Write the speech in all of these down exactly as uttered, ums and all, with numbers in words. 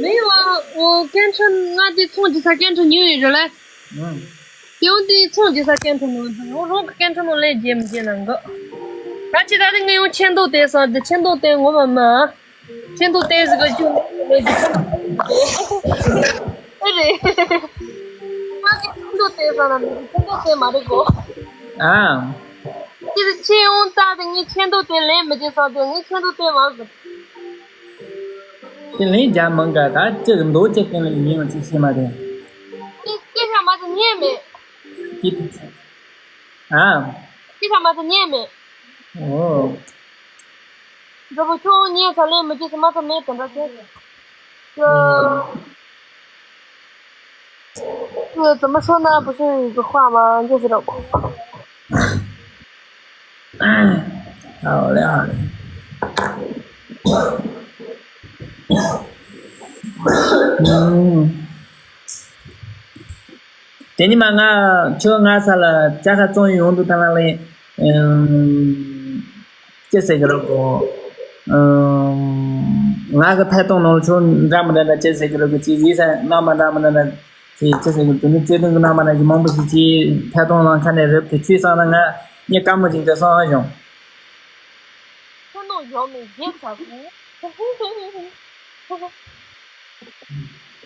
མེད་པ། འོ་སྐད་འཕྲིན་ང་དེ་ཚོང་རྒྱག་ས་སྐད་འཕྲིན་ཉོས་ཡོད་རེད་ལ། ཨང་། དེ་འོ་དེ་ཚོང་རྒྱག་ས་སྐད་འཕྲིན་ནང་འོ་རང་གི་སྐད་འཕྲིན་ནང་ལན་རྒྱག་མི་རྒྱག་ལ་འགོ། ད་ཅི་ད་དེ་ངས་ཡང་ཆེ་མདོག་བསྟན་སོང་། དེ་ཆེ་མདོག་བསྟན་ངོ་མ་མ། ཆེ་མདོག་བསྟན་ཟིག་གི་ཅུང་མེད་དེ་ཆེ་མདོག་བསྟན་ཨེ་རེད། ང་གི་ཆེ་མདོག་བསྟན་སོང་ན་མི་གི་ཆེ་མདོག་བསྟན་མ་རེད་གོ། ཨ། ཅི་ཆེ་འོང་ད་དེ་ངས་ཆེ་མདོག་བསྟན་ལན་མི་རྒྱག་སོང་། དེ་ངས་ཆེ་མདོག་བསྟན་མ་ཟིག་དེ་ལན་རྒྱག་མང་ག་ད་ཅི་གི་མདོག་ཅི་བསྟན་ལ་ཡིན་ཡང་ཅི་ཤེས་མ་རེད། ཅི་ཅི་ཧྲ་མ་ཚོ་ཉན་མེད། ཅི་དེ་ཚོ། ཨ། ཅི་ཧྲ་མ་ཚོ་ཉན་མེད། ཨོ། འདྲ་པོ་ཁྱོད་ཉན་ཚ་ལན་མི་རྒྱག་ས་མ་ཚོ་མེད་དེ་འདྲ་ཚོ། ཅི། ཅི་怎么说呢？不是有个话吗？就是这种。 好嘞，好嘞。嗯。དེ་ནི་མ་ང་ཁྱོད་ང་ས་ལ་ཅ་ཁ་བཙོང་ཡོང་དུ་ཐ་ན་ལེ། ཨུམ། ཅི་ཟེར་གི་རོ་གོ། ཨུམ། ང་གི་ཐད་གཏོང་ནང་ཁྱོད་འདྲ་མི་འདྲ་འདྲ་ཅི་ཟེར་གི་རོ་གོ་ཅི་ཟིག་ས་ན་མ་འདྲ་མི་འདྲ་འདྲ། ཅི་ཅི་ཟེར་གི་དུ་ནི་བརྩེ་དུང་གི་ན་མ་ན་གི་མང་པོ་ཞིག་ཅི་ཐད་གཏོང་ནང་ཁ་ནས་རེབ་ཀྱི་ཆུས་སང་ན་ང་ཉེ་ཀ་མོ་ཅིག་འདི་སང་ཨ་བྱུང་། ཁྱོད་ནང་ཡོང་ནས་བཞེས་ཚར་སོང་།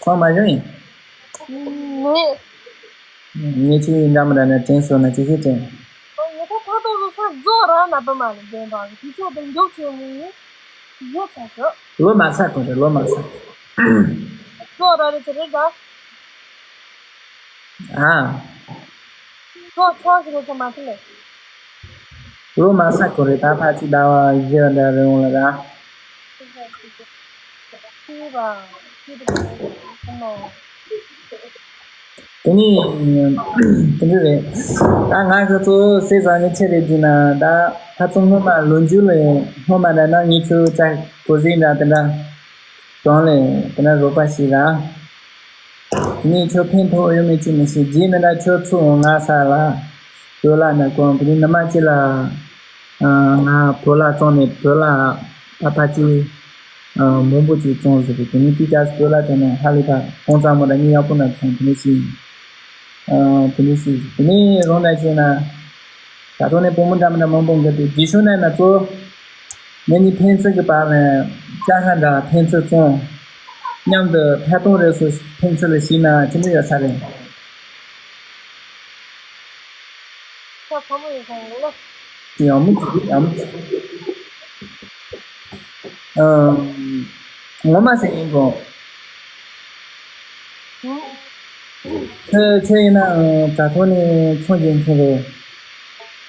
སང་མ་བྱུང་ཡིན། མེད། ངས་ཅི་ཡིན་འདྲ་མི་འདྲ་ནས་དྲན་སོང་ན་ཅི་ཞིག་དྲན། ངས་ད་ཐག་ཐག་རུ་ས་རྫོགས་ར་ན་པ་མ་ལ་བདེན་པ་དུས་ཚོད་དང་མགྱོགས་ཆེ་ནས་བཞེས་ཚར་སོང་། ལོ་མ་ཚར་གོ་རེད། ལོ་མ་ཚར། རྫོགས་ར་རེད་ཚེ་རེད་ད། ཨ། ལོ་ཆོག་ཞིག་ལས་ཚོ་མ་ཐུབ་ལེ། ལོ་མ་ས་གོ་རེ་ད་ཕ་ཅི་ཟླ་བ་བཞི་འདྲ་རེ་འོང་ལ་ར། དེ་ནི་དེ་འདྲ་རེད། ད་ང་ཁ་ཚོ་སེ་བཟང་ནི་ཆེ་རེད་དུས་ན་ད་ཁ་ཚོ་སྔོན་མ་ལོ་མཇུག་ལས་སྔོན་མ་འདྲ་ན་ངེད་ཚོ་ཅག་གོ་ཟིན་འདྲ་དེ་འདྲ་གྲོང་ལས་དེ་འདྲ་རོགས་པ་ཞིག་ར། དེ་ནས་ཁྱོད་ཕན་ཐོགས་ཡོད་མེད་ཅི་མི་ཤེས། རྗེས་མི་འདྲ་ཁྱོད་ཚུར་འོང་ང་ས་ལ་བོད་ལ་ནས་གོང་དེ་ནས་ནུ་མ་ཅི་ལ་ང་བོད་ལ་བཙོང་ནས་བོད་ལ་ཨ་ཕ་ཅི་མང་པོ་ཅིག་བཙོང་ཟེར་གི། དེ་ནས་དེ་ག་སི་བོད་ལ་དེ་ནས་ཧ་ལས་པ་ཁོང་ཚང་མ་འདྲ་ངས་ཡག་པོ་ན་བཙོང་དེ་ནས་ཤི་དེ་ནས་ཤི་དེ་ནས་རོང་ན་ཅི་ན། ད་དུང་ནས་བུ་མོ་འདྲ་མི་འདྲ་མང་པོ་འགོད་དེ་རྗེས་ཤུལ་ན་ང་ཚོ་ང་གཉིས་ཕན་ཚུན་གྱི་བར་ནས་ཅ་ཧ་འདྲ་ཕན་ཚུན་བཙོང་། མཉམ་དུ་ཐད་གཏོང་རེས་སུ་ཕན་ཚུན་ལ་ཞིག་ན་ཅི་འདྲ་ཡོད་ས་རེད། ཡག་མོ་ཅིག་ཡག་མོ་ཅིག་ཨ། ངོ་མ་ཟེར་ཡིན་གོ། ཁྱོད་ཁྱོད་ཡིན་ན་དྲ་ཐོག་ནས་ཚོང་རྒྱག་མཁན་རེད།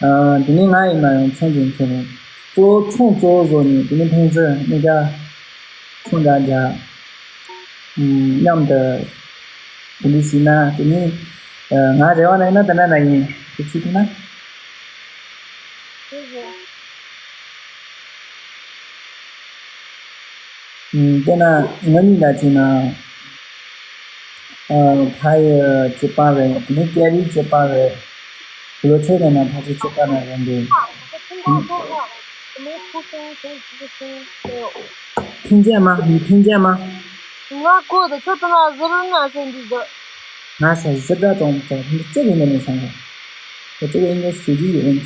ཨ། དེ་ནས་ང་ཡིན་ན་ཡང་ཚོང་རྒྱག་མཁན་རེད། གཙོ་བོ་ཚོང་གཙོ་བོ་བཟོ་ནས་དེ་ནས་ཕན་ཚུན་གཉིས་ཀ་ཚོང་རྒྱག་རྒྱག་མཉམ་དུ་དེ་འདྲ་བྱས་ན་དེ་ནས་ང་རེ་བ་ན་ཡིན་ན་དེ་འདྲ་ན་ཡིན། དེ་ཚིག་ཐུབ་ན། དཔེར་ན་ང་གཉིས་ལ་བྱས་ན། ཕ་ཡི་སྤྱི་པ་རེད། དེ་ནས་སྐད་རིགས་སྤྱི་པ་རེད། ལོ་ཚད་ལ་ན་ཕ་ཚོ་སྤྱི་པ་ན་རེད་འདུག་ཐུན་རྗེས་མ་ནི་ཐུན་རྗེས་མ། ང་ཀོ་དང་ཁྱོད་དང་ང་ཟི་རུ་ན་ཟེར་འདུག་ང་ས་ཟི་དྲ་དང་ཙ་འདི་ཅི་ཡིན་ནས་སང་ག་ད་ཅི་ཡིན་ནས་ཞུ་རྒྱུ་ཡོད།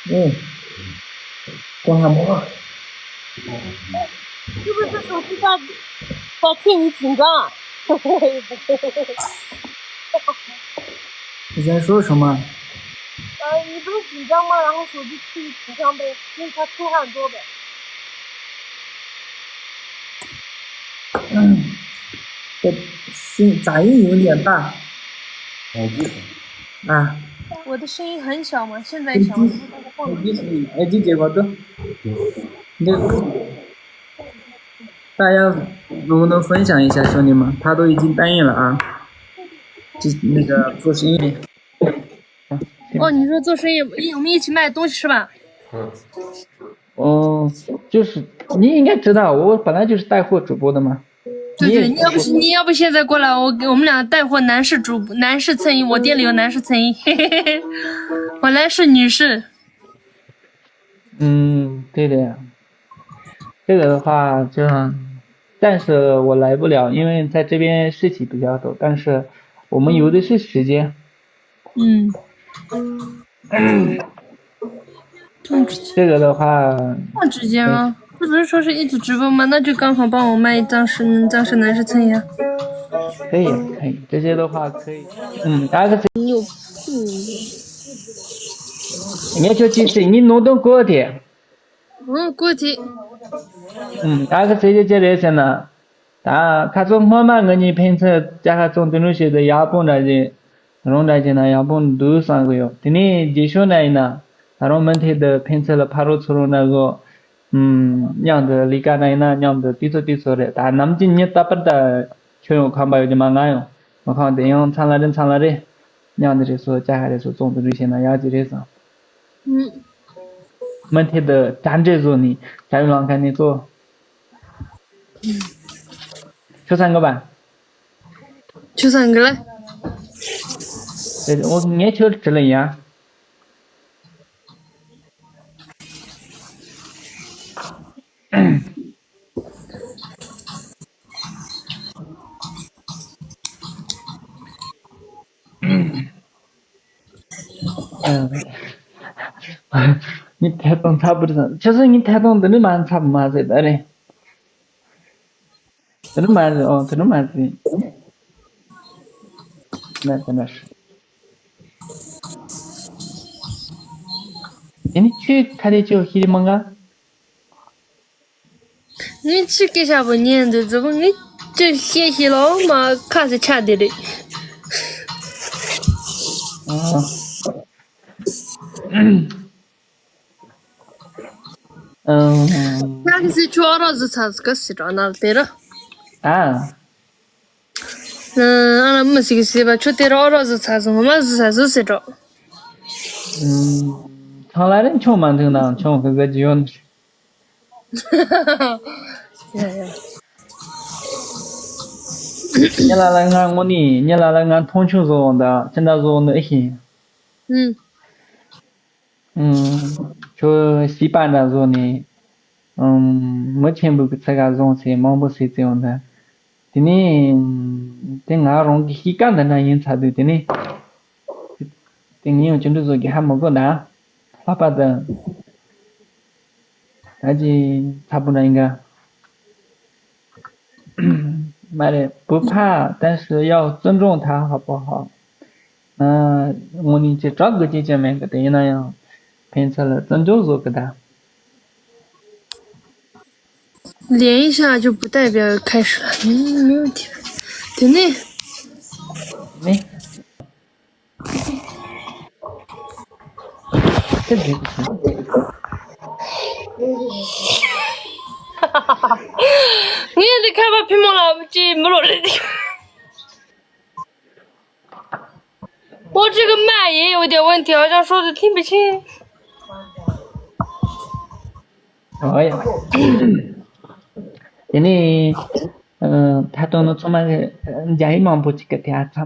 ཨེ། ཀོ་ལྷ་མོ། 是不是手机在在听你紧张？ 你在说什么？呃，你不是紧张吗？然后手机听你紧张呗，所以他出汗多呗。 这声杂音有点大。啊。 我的声音很小吗？现在小吗？ 那大家能不能分享一下，兄弟们？他都已经答应了啊。这那个做生意。 哦，你说做生意，我们一起卖东西是吧？哦，就是你应该知道，我本来就是带货主播的嘛。对对，你要不是你要不现在过来，我给我们俩带货男士主男士衬衣，我店里有男士衬衣，我来是女士。嗯，对的呀。这个的话，就暂时我来不了，因为在这边事情比较多，但是我们有的是时间。嗯，这个的话，放直播吗？这不是说是一直直播吗？那就刚好帮我卖一张是，嗯，张是男士参呀。可以，可以，这些的话可以。嗯，大家可以。你有你要求其实你弄懂过的。嗯，过题。嗯，大家可以这些人生呢。ད་ཁ་སང་སྔོན་མ་ང་གཉིས་ཕན་ཚུན་ཅ་ལག་བཙོང་དུས་ནོ་ཞིག་ཏུ་ཡག་པོ་འདྲ་ཞིག་རང་འདྲ་ཞིག་ན་ཡག་པོ་འདུག་བསམ་གི་ཡོད། དེ་ནས་རྗེས་ཤོད་ན་ཡིན་ན་ད་རུང་མུ་མཐུད་དུ་ཕན་ཚུན་ལ་ཕ་རོལ་ཚུར་རོལ་ན་གོ། ཨུམ། མཉམ་དུ་ལས་ཀ་ན་ཡིན་ན་མཉམ་དུ་དུས་ཚོད་དུས་ཚོད་རེད། ད་ནམ་གྱི་ཉིན་རྟག་པར་ད་ཁྱོད་ཡང་ཁང་པ་ཡོད་ཀྱི་མ་ང་ཡང་མི་ཁང་དེ་ཡང་ཚང་ལ་རེ་ཚང་ལ་རེ་མཉམ་དུ་རེ་སོ་ཅ་ལག་རེ་སོ་བཙོང་དུ་འགྲོ་ཤེས་ན་ཡག་ཅིག་རེད་བསམ། མུ་མཐུད་དུ་གྲ་སྒྲིག་བཟོ་ནས་བྱ་བའི་ལམ་ཁ་ནས་གཙོ། ཁྱོད་ཚང་གི་པ། ཁྱོད་ཚང་གི་ལ། འོ་ངས་ཁྱོད་དྲི་ལ་ཡ། ངས་ཐད་གཏོང་ཚ་པོ་རེད་བསམ། ཁྱོད་ཚོ་ངས་ཐད་གཏོང་འདི་ནི་མ་ཚ་པོ་མ་ཟེར་ད་རེད། དེ་ནི་མ་རེད། ཨོ་དེ་ནི་མ་རེད། ན་དེ་ན་དེ་ནི་ཁྱོད་ཁ་རེ་ཁྱོད་ཤི་རི་མ་ང་། ངས་ཅི་སྐད་ཆ་པོ་ཉན་འདུག་རྫི་པོ་ངས་ཅི་བཤད་ཤེས་ལོ་མ་ཁ་ཟེར་ཆགས་བསྡད་རེད། ང་གི་སི་ཆུ་ཨོ་རོ་ཟི་ཚ་ཟི་ག་སི་ཏྲོ་ན་དེ་ར། ཨ། ཨ་ལ་མི་ཞིག་ཟེར་བ་ཆུ་དེ་ར་ཨོ་རོ་ཟི་ཚ་ཟི་ངོ་མ་ཟི་ཚ་ཟི་སི་ཏྲོ། ཚང་ལ་རིང་ཆུང་མ་འདུག་ན་ཆུང་གི་ཟི་ཇི་ཡོན། ཡ་ཡ། ཉེ་ལ་ལ་ང་དངོས་གནས་ཉེ་ལ་ལ་ང་མཐོང་ཆུང་བཟོ་འོང་ད་ཅི་འདྲ་བཟོ་འོང་ནི་ཨེ་ཤེས། ཨུམ། ཨུམ། ཁྱོད་ཤེས་པ་འདྲ་བཟོ་ནས་ཨུམ། མི་ཆེན་པོ་གི་ཚ་ག་བཟུང་ཚེ་མང་པོ་ཟེར་ཙེ་འོང་ད། དེ་ནས་དེ་ང་རང་གི་གཤིས་ཀ་འདི་འདྲ་ཡིན་ཚར་དུས་དེ་ནས་དེ་ངས་ཡང་ཅི་འདྲ་བཟོ་གི་ཧ་མི་གོ་ད། ལྷག་པར་དུ་ད་ཅི་ཚ་པོ་འདྲ་ཡིན་ག་མ་རེད། བུ་ཕ་但是要尊重他好不好དངོས་གནས་ཀྱི་གྲགས་དགོས་ཀྱི་ཅི་མེད་གི་དེ་ཡིན་ན་ཡང་ཕན་ཚུན་ལ་བརྩི་འཇོག་བཟོ་གི་ད། 连一下就不代表开始了。嗯，没问题。等等。没。这没不行。 ངས་འདི་ཁ་པར་ཕི་མོ་ལ་ཅི་མི་ལོ་རེད། 我这个麦也有点问题，好像说的听不清。 ཨོ་ཡ། དེ་ནས་ད་དུང་ནི་ཚང་མ་རྒྱ་ཡིག་མང་པོ་ཅིག་གི་དེ་ཨ་ཚང་།